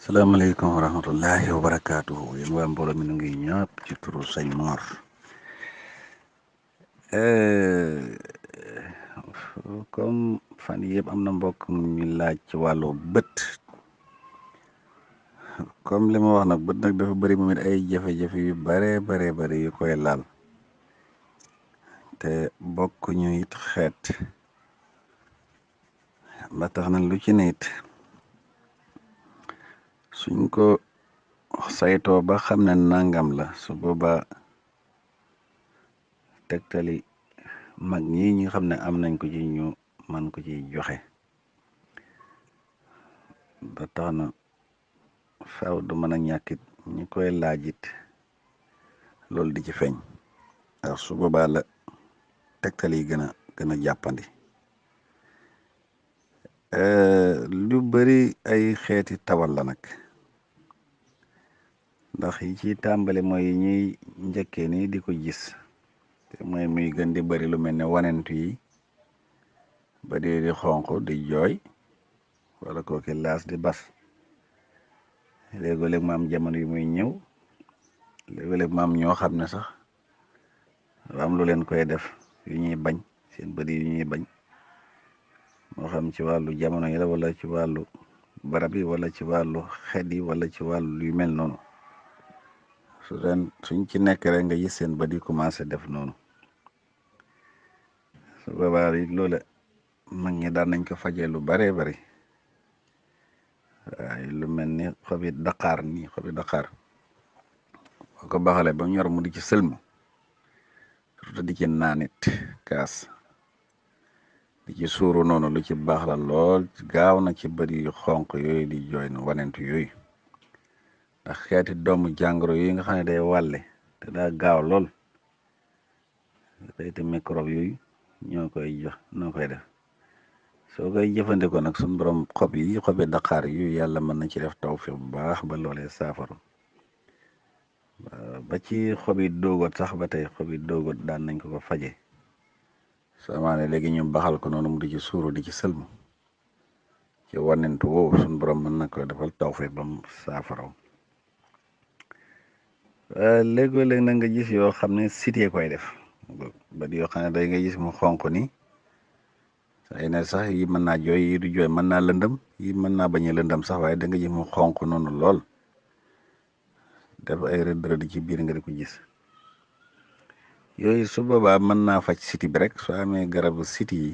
salaamaaleykum wa rahmatullahi wa barakaatuhu yéen waa mbooloo mi nu ngi ñëpp ci turu sëñ Mor comme fan yëpp am na mbokk mu ñu laaj ci wàllu bët comme li ma wax nag bët nag dafa bëri moom it ay jafe-jafe yu bare yu koy laal te bokk ñu it xeet ba tax na lu ci nit suñ ko saytoo ba xam ne nangam la su boobaa tegtali mag ñi ñu xam ne am nañ ko ci ñu man ko ci joxe ba tax na faaw du mën a ñàkkit ñi koy laajit loolu di ci feeñ ndax su boobaa la tegtal yi gën a jàppandi lu bari ay xeeti tawal la nag ndax yi ci tàmbali mooy yi ñuy njëkkee nii di ko gis te mooy muy gën di bari lu mel ne wanentu yi ba di xonq di jooy wala kooki laas di bas léegoo-léeg ma am jamono yu muy ñëw léegoo-léeg ma am ñoo xam ne sax am lu leen koy def yu ñuy bañ seen bët yu ñuy bañ moo xam ci wàllu jamono yi la wala ci wàllu barab yi wala ci wàllu xet yi wala ci wàllu yu mel noonu suñ ci nekk rek nga gis seen bët yi commencé def noonu su boobaa yi loola mag ñi daan nañ ko fajee lu baree bari waaye lu mel ni xobi daqaar nii xobi daqaar boo ko baxalee ba mu ñor mu di ci sëlmu surtout di ci naanit kaas di ci suuru noonu lu ci baax la lool gaaw na ci bët yu xonq yooyu di jooy na wanentu yooyu ndax xeeti doomu jàngoro yooyu nga xam ne day wàlle te daa gaaw lool xeeti microbe yooyu ñoo koy def soo koy jëfandikoo nag suñu borom xobi daqaar yu yàlla mën na ci def tawfiq bu baax ba loolee saafaru ba ci xobi doogot sax ba tey xobi doogot daan nañ ko faje soo maane léegi ñu baxal ko noonu mu di ci suuru di ci sëlmu ci wanentu woowu suñu borom mën na ko defal tawfiq ba mu saafaraw léegoo-léeg na nga gis yoo xam ne sitee koy def ba yoo xam ne day nga gis mu xonq ni say ne sax yi mën naa jooy yi du jooy mën naa lëndëm yi mën naa bañ a lëndëm sax waaye da nga gis mu xonq noonu lool def ay rëdd ci biir nga di ko gis yooyu su boobaa mën naa faj siti bi rek soo amee garabu siti yi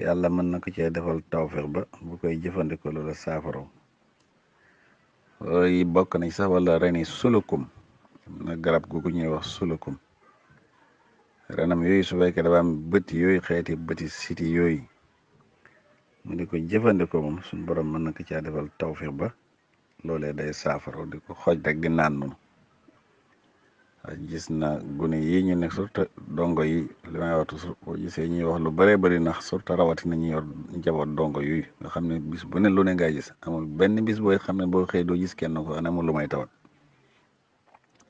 yàlla mën na ko cee defal tawfeex ba bu koy jëfandikoo loola saafaro yooyu bokk nañ sax wala reni sulukum na garab googu ñuy wax sulukum renam yooyu su fekkee dafa am bëti yooyu xeeti bëti siti yooyu mu di ko jëfandikoo moom suñu borom mën na ko caa defal tawfeex ba loolee day saafaro di ko xooj rek di naan noonu gis na gune yi ñu nekk surtout dongo yi li may wax toujours boo gisee ñuy wax lu bëree bëri ndax surtout rawatina ñuy yor njaboot dongo yooyu nga xam ne bis bu ne lu ne ngay gis amul benn bis booy xam ne boo xëy doo gis kenn ko amul lu may tawat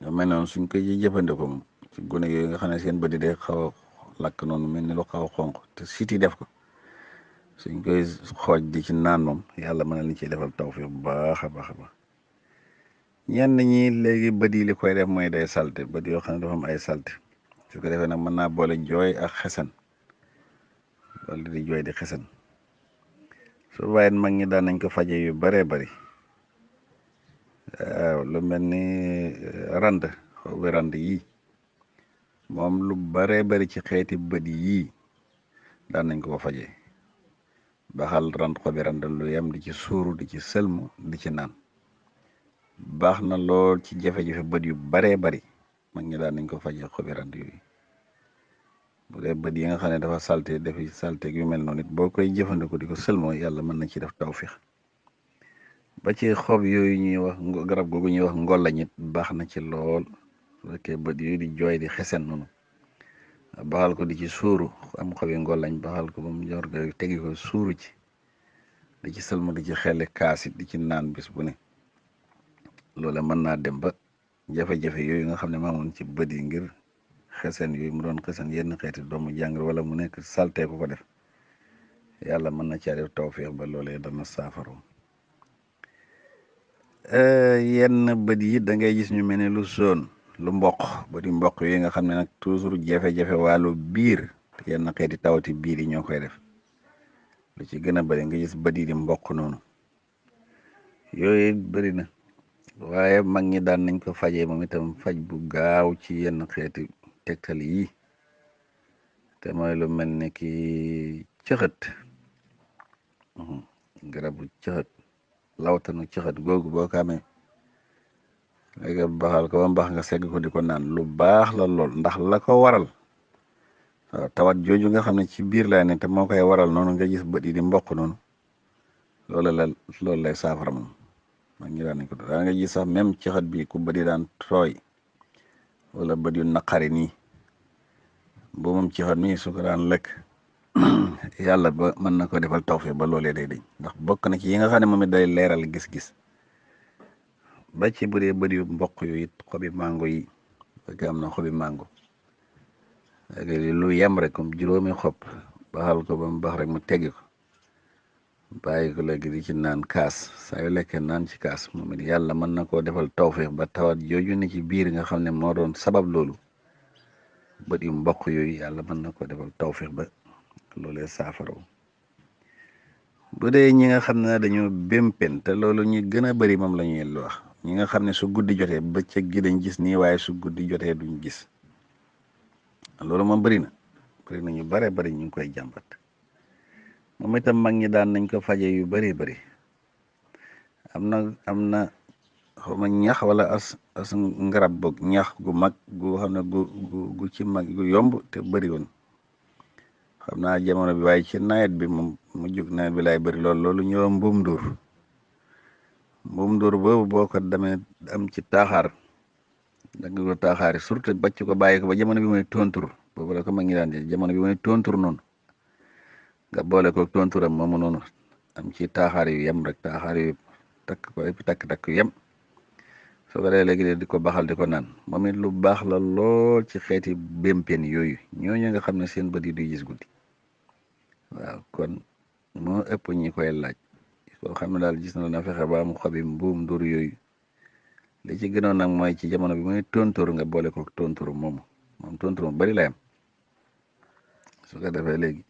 yoo mel noonu suñ koy jëfandikoo moom ci gune yooyu nga xam ne seen bët yi day xaw a lakk noonu mel ni lu xaw a xonq te siti def ko suñ koy xooj di ci naan moom yàlla mën na li ciy defal tawfiq bu baax a baax a baax ñenn ñi léegi bët yi li koy def mooy day salte bët yoo xam ne dafa am ay salte su ko defee nag mën naa boole jooy ak xesan wala di jooy di xesan su waaye mag ñi daan nañ ko faje yu baree bari waaw lu mel ni rand xobi rand yi moom lu baree bari ci xeeti bët yii daan nañ ko faje baxal rand xobi rand lu yem di ci suuru di ci sëlmu di ci naan baax na lool ci jafe-jafe bët yu baree bari mag ñi daan nañ ko faje xobi rand yooyu bu dee bët yi nga xam ne dafa salte dafi salte yu mel noonu it boo koy jëfandikoo di ko sëlmoo yàlla mën na ci def tawfiix ba ci xob yooyu ñuy wax garab googu ñuy wax ngolañ it baax na ci lool su fekkee bët yooyu di jooy di xesen noonu baxal ko di ci suuru am xobi ngolañ baxal ko ba mu jor ga tegi ko suuru ci di ci sëlmu di ci xelle kaasit di ci naan bis bu ne loola mën naa dem ba jafe-jafe yooyu nga xam ne maamoon ci bët yi ngir xesen yooyu mu doon xesen yenn xeeti doomu jàngoro wala mu nekk salte ko def yàlla mën na caa def tawfiix ba loolee dana saafaro yenn bët yi da ngay gis ñu mel ne lu soon lu mboq bët yu mboq yi nga xam ne nag toujours jafe-jafe wàllu biir yenn xeeti tawati biir yi ñoo koy def lu ci gën a bëri nga gis bët yi di mboq noonu yooyu bëri na waaye mag ñi daan nañ ko fajee moom itam faj bu gaaw ci yenn xeeti tegtal yi te mooy lu mel ne ki cëxët garabu cëxët lawtanu cëxët googu boo ko amee léegi baxal ko ba mbax nga segg ko di ko naan lu baax la lool ndax la ko waral waaw tawat jooju nga xam ne ci biir lay ne te moo koy waral noonu nga gis bët yi di mboq noonu loolu lay saafara moom mag ñi daan nañ ko daa nga gis sax même cëxët bi ku bët yi daan tooy wala bët yu naqari nii bu moom cëxët mi su ko daan lekk yàlla ba mën na ko defal tawfeex ba loolee day dañ ndax bokk na ci yi nga xam ne moom it day leeral gis-gis ba ci bu dee bët yu mboq yu it xobi mango yi fekk am na xobi mango léegi lu yem rek comme juróomi xob baxal ko ba mu baax rek mu teggi ko bàyyi ko léegi di ci naan kaas saa yu lekkee naan ci kaas moom it yàlla mën na koo defal tawfeex ba tawat jooju ne ci biir nga xam ne moo doon sabab loolu bët yu mboq yooyu yàlla mën na koo defal tawfeex ba loolee saafara bu dee ñi nga xam ne dañoo bémpen te loolu ñu gën a bëri moom la ñuy wax ñi nga xam ne su guddi jotee bëccëg gi dañ gis nii waaye su guddi jotee duñ gis loolu moom bëri na ñu bare bëri ñu ngi koy jàmbat moom itam mag ñi daan nañ ko faje yu bëri bëri am na xaw ma ñax wala as ngarab boog ñax gu mag gu xam ne gu ci mag gu yomb te bëri woon xam naa jamono bi waaye ci nawet bi moom mu jug nawet bi laay bëri loolu ñëw mbuum nduur boobu boo ko demee am ci taaxaar dagg ko taaxaari surtout bàcc ko bàyyi ko ba jamono bi mooy tontur boobu la ko mag ñi daan jël jamono bi mooy tontur noonu nga boole ko tonturam moomu noonu am ci taaxaar yu yem rek taaxaar yu takk ko et puis takk yu yem soo ko dee léegi di ko baxal di ko naan moom it lu baax la lool ci xeeti bémpen yooyu ñooñu nga xam ne seen bët yi duy gis guddi waaw kon moo ëpp ñi koy laaj koo xam ne daal gis na na fexe ba am xobi mbuum ndur yooyu li ci gënoon nag mooy ci jamono bi muy tontur nga boole ko tontur moom tontur mu bari la yam su ko defee léegi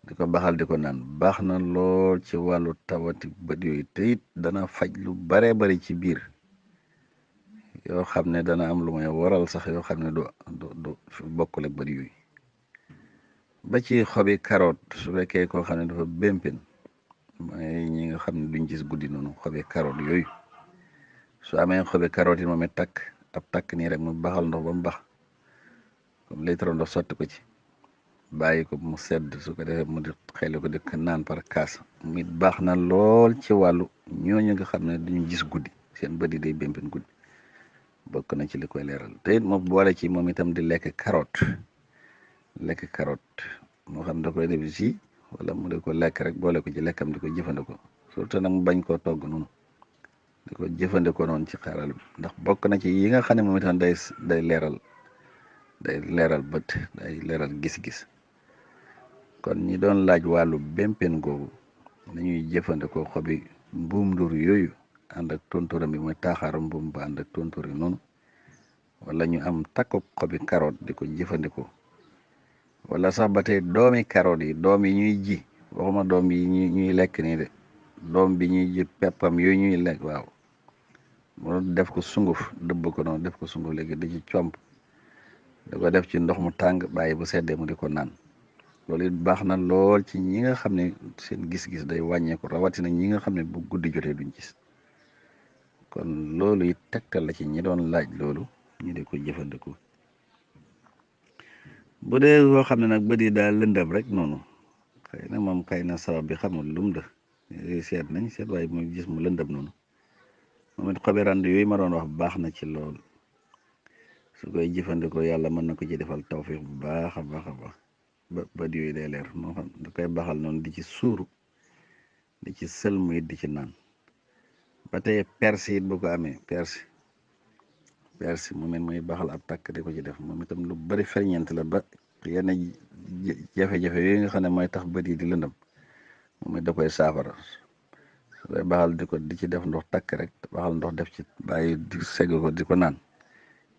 di ko baxal di ko naan baax na lool ci wàllu tawati bët yooyu te it dana faj lu baree bari ci biir yoo xam ne dana am lu may waral sax yoo xam ne du bokkul ak bët yooyu ba ci xobi carotte su fekkee koo xam ne dafa bémpen mooy ñi nga xam ne duñ gis guddi noonu xobi carotte yooyu su amee xobi carotte yi moom it takk nii rek mu baxal ndox ba mu bax comme litre ndox sotti ko ci bàyyi ko mu sedd su ko defee mu di xel ko dëkk naan par kaas mu it baax na lool ci wàllu ñooñu nga xam ne duñu gis guddi seen bët yi day bémpen guddi bokk na ci li koy leeral te it moom boole ci moom itam di lekk carotte moo xam da koy def ci wala mu di ko lekk rek boole ko ci lekkam di ko jëfandikoo surtout nag mu bañ koo togg noonu di ko jëfandikoo noonu ci xaaral bi ndax bokk na ci yi nga xam ne moom itam day leeral bët day leeral gis-gis kon ñi doon laaj wàllu bémpen googu nañuy jëfandikoo xobi mbuum ndur yooyu ànd ak tonturam bi mooy taaxaaru mbuum ba ànd ak tontur yi noonu wala ñu am takku xobi carotte di ko jëfandikoo wala sax ba tey doomi carotte yi doom yi ñuy ji waxuma doom yi ñuy lekk nii de doom bi ñuy ji peppam yooyu ñuy lekk waaw mu def ko sunguf dëbb ko noonu def ko sunguf léegi di ci comp da ko def ci ndox mu tàng bàyyi bu seddee mu di ko naan loolu it baax na lool ci ñi nga xam ne seen gis-gis day wàññeeku rawatina ñi nga xam ne bu guddi jotee duñ gis kon loolu it tegtal la ci ñi doon laaj loolu ñu di ko jëfandikoo bu dee koo xam ne nag bët yi daal lëndëm rek noonu xëy na sabab bi xamul lum da seet waaye mu gis mu lëndëm noonu moom it xobi rand yooyu ma doon wax baax na ci lool su koy jëfandikoo yàlla mën na ko ci defal tawfiq bu baax a baax ba bët yooyu day leer moo xam da koy baxal noonu di ci suuru di ci sëlmu it di ci naan ba tey persi it bu ko amee persi mu mel muy baxal ab takk di ko ci def moom itam lu bari ferñeent la ba yenn jafe-jafe yooyu nga xam ne mooy tax bët yi di lëndëm moom it da koy saafara day baxal di ci def ndox takk rek baxal ndox def ci bàyyi di segg ko di ko naan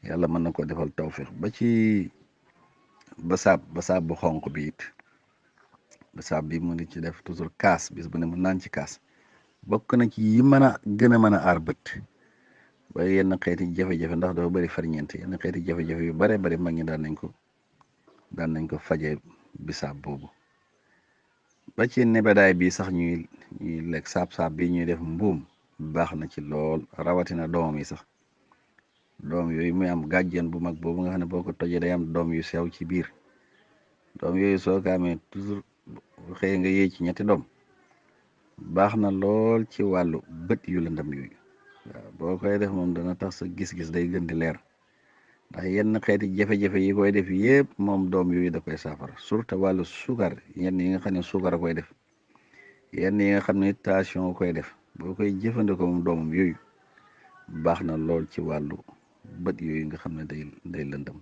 yàlla mën na ko defal tawfiq ba ci basaab bu xonq bi it basaab bi mu di ci def toujours kaas bis bu ne mu naan ci kaas bokk na ci yi mën a gën a mën a aar bët ba yenn xeeti jafe-jafe ndax dafa bëri farñeent yenn xeeti jafe-jafe yu bare bari mag ñi daan nañ ko faje bisaab boobu ba ci nebedaay bi sax ñuy lekk saab-saab bi ñuy def mbuum baax na ci lool rawatina doom yi sax doom yooyu muy am gàjjen bu mag boobu nga xam ne boo ko tojee day am doom yu sew ci biir doom yooyu soo ko amee toujours xëy nga yéey ci ñetti doom baax na lool ci wàllu bët yu lëndëm yooyu waaw boo koy def moom dana tax sa gis-gis day gën di leer ndax yenn xeeti jafe-jafe yi koy def yëpp moom doom yooyu da koy saafara surtout wàllu suukar yenn yi nga xam ne suukar a koy def yenn yi nga xam ne tension koy def boo koy jëfandikoo moom doomam yooyu baax na lool ci wàllu bët yooyu nga xam ne day lëndëm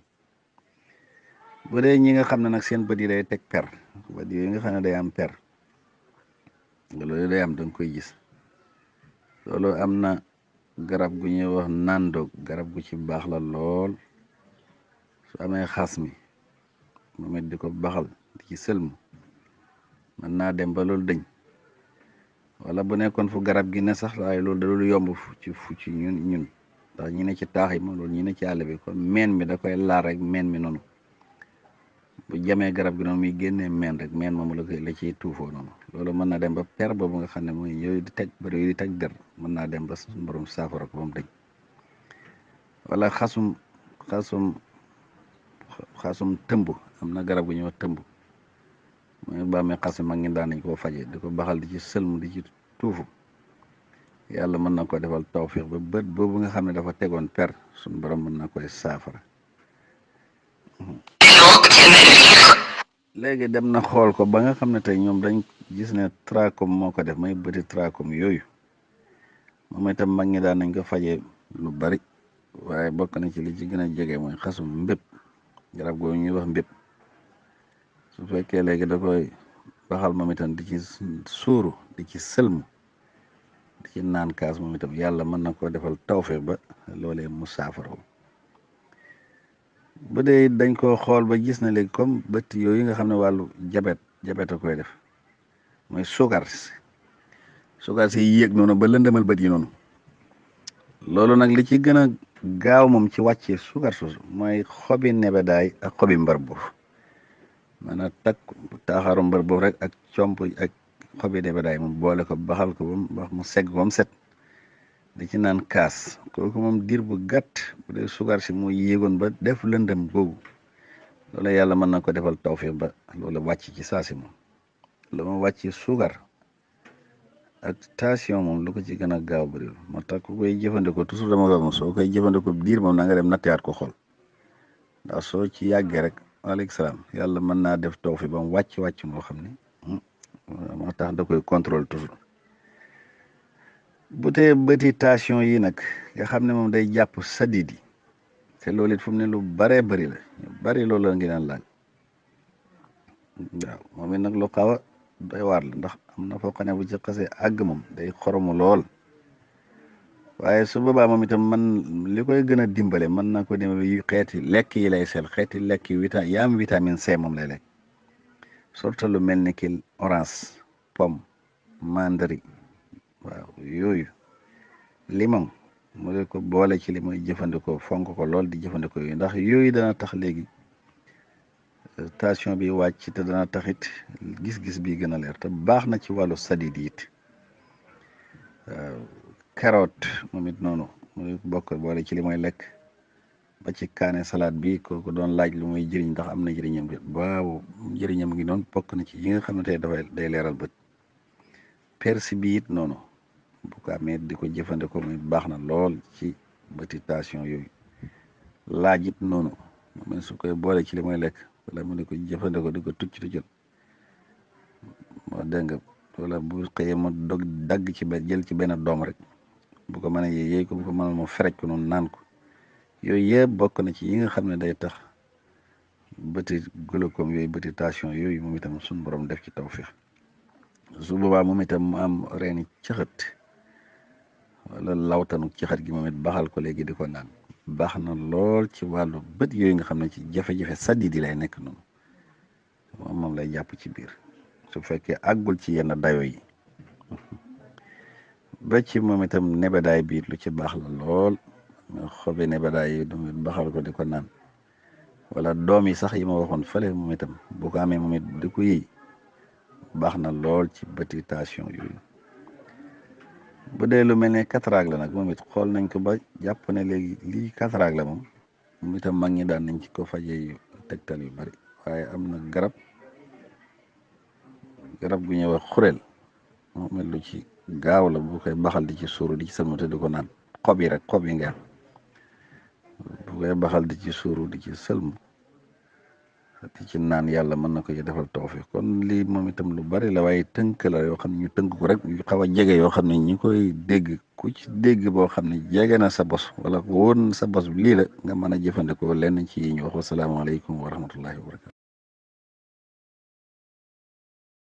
bu dee ñi nga xam ne nag seen bët yi day teg per bët yooyu nga xam ne day am per loolu day am da nga koy gis loolu am na garab gu ñuy wax nandoog garab gu ci baax la lool su amee xas mi moom it di ko baxal di ci sëlmu mën naa dem ba loolu dëñ wala bu nekkoon fu garab gi ne sax waaye loolu da loolu yomb fu ci ñun ndax ñi ne ci taax yi moom loolu ñi ne ci àll bi kon meen mi da koy laal rek meen mi noonu bu jamee garab gi noonu muy génnee meen rek meen moomu la ciy tuufoo noonu loolu mën na dem ba per boobu nga xam ne mooy yooyu di teg bëri yooyu di teg der mën naa dem ba suñu borom saafara ko ba mu dëñ wala xasum tëmb am na garab gu ñuy wax tëmb mooy ba amee xasum mag ngi daan nañ koo faje di ko baxal di ci sëlmu di ci tuufu yàlla mën na ko defal tawfiq ba bët boobu nga xam ne dafa tegoon per suñu borom mën na koy saafara léegi dem na xool ko ba nga xam ne tey ñoom dañ gis ne trachome moo ko def may bëti trachome yooyu moom itam mag ñi daan nañ ko faje lu bari waaye bokk na ci li ci gën a jege mooy xasum mbépp garab googu ñuy wax mbépp su fekkee léegi da koy baxal moom itam di ci suuru di ci sëlmu di ci naan kaas moom itam yàlla mën na koo defal tawfeex ba loolee mu saafara bu dee dañ koo xool ba gis na léegi comme bët yooyu nga xam ne wàllu jabet a koy def mooy suukar si yéeg noonu ba lëndëmal bët yi noonu loolu nag li ci gën a gaaw moom ci wàccee suukar soosu mooy xobi nebedaay ak xobi mbar boobu maanaam takk taaxaaru mbar boobu rek ak comp ak xobi nebedaay moom boole ko baxal ko ba mu segg ba mu set di ci naan kaas kooku moom diir bu gàtt bu dee suukar si mu yéegoon ba def lëndëm googu loolu yàlla mën na ko defal tawfiq ba loolu wàcc ci saasi moom lu ma wàcc suukar ak tension moom lu ko ci gën a gaaw bëri moo tax ku koy jëfandikoo toujours dama ko moom soo koy jëfandikoo diir moom na nga dem nattiwaat ko xool ndax soo ci yàggee rek waaleykum salaam yàlla mën naa def tawfiq ba mu wàcc moo xam ne moo tax da koy contrôle toujours bu tee bëti tension yi nag nga xam ne moom day jàpp sadid yi te loolu it fu mu ne lu baree bëri la ñu bëri loolu la ngi naan laaj waaw moom it nag lu xaw a doy waar la ndax am na foo xam ne bu ci xasee àgg moom day xoromu lool waaye su boobaa moom itam man li koy gën a dimbale mën na ko dimbale yu xeeti lekk yi lay sel xeeti lekk yi yaam vitamine C moom lay lekk surtout lu mel ni ki orange pomme mandarine waaw yooyu limon mu de ko boole ci li muy jëfandikoo fonk ko lool di jëfandikoo yooyu ndax yooyu dana tax léegi tension bi wàcc te dana taxit gis-gis bi gën a leer te baax na ci wàllu sadid it waaw carotte moom it noonu mu bokk boole ci li muy lekk ba ci kaane salade bi kooku doon laaj lu muy jëriñ ndax am na jëriñam bi waaw jëriñam ngi noonu bokk na ci yi nga xam ne tey dafay day leeral bët persil bi it noonu bu ko amee di ko jëfandikoo muy baax na lool ci bëti tension yooyu laaj it noonu moom su koy boole ci li muy lekk wala mu di ko jëfandikoo di ko tuccal moo dégg nga wala bu xëyee mu dagg ci jël ci benn doom rek bu ko mënee yéey ko bu ko mënal mu ferej ko noonu naan ko yooyu yëpp bokk na ci yi nga xam ne day tax bëti glaucome yooyu bëti tension yooyu moom itam suñu borom def ci tawfiq su boobaa moom itam mu am reeni caxat wala lawtanu caxat gi moom it baxal ko léegi di ko naan baax na lool ci wàllu bët yooyu nga xam ne ci jafe-jafe saddi di lay nekk noonu moom lay jàpp ci biir su fekkee àggul ci yenn dayo yi ba ci moom itam nebedaay biir lu ci baax la lool xobi nebedaay yi du baxal ko di ko naan wala doom yi sax yi ma waxoon fële moom itam boo ko amee moom it di ko yëy baax na lool ci bëti tension yooyu bu dee lu mel ne cataracte la nag moom it xool nañ ko ba jàpp ne léegi lii cataracte la moom itam mag ñi daan nañ ci ko fajee tegtal yu bari waaye am na garab gu ñuy wax xureel moom it lu ci gaaw la bu koy baxal di ci suuru di ci sëlmate di ko naan xob yi rek xob yi nga bu koy baxal di ci suuru di ci sëlmu di ci naan yàlla mën na ko defal tawfiq kon lii moom itam lu bari la waaye tënk la yoo xam ne ñu tënk ko rek yu xaw a jege yoo xam ne ñi koy dégg ku ci dégg boo xam ne jege na sa bos wala woon sa bos bi lii la nga mën a jëfandikoo lenn ci yi ñu wax wasalaamaaleykum wa rahmatullahi wa barakatu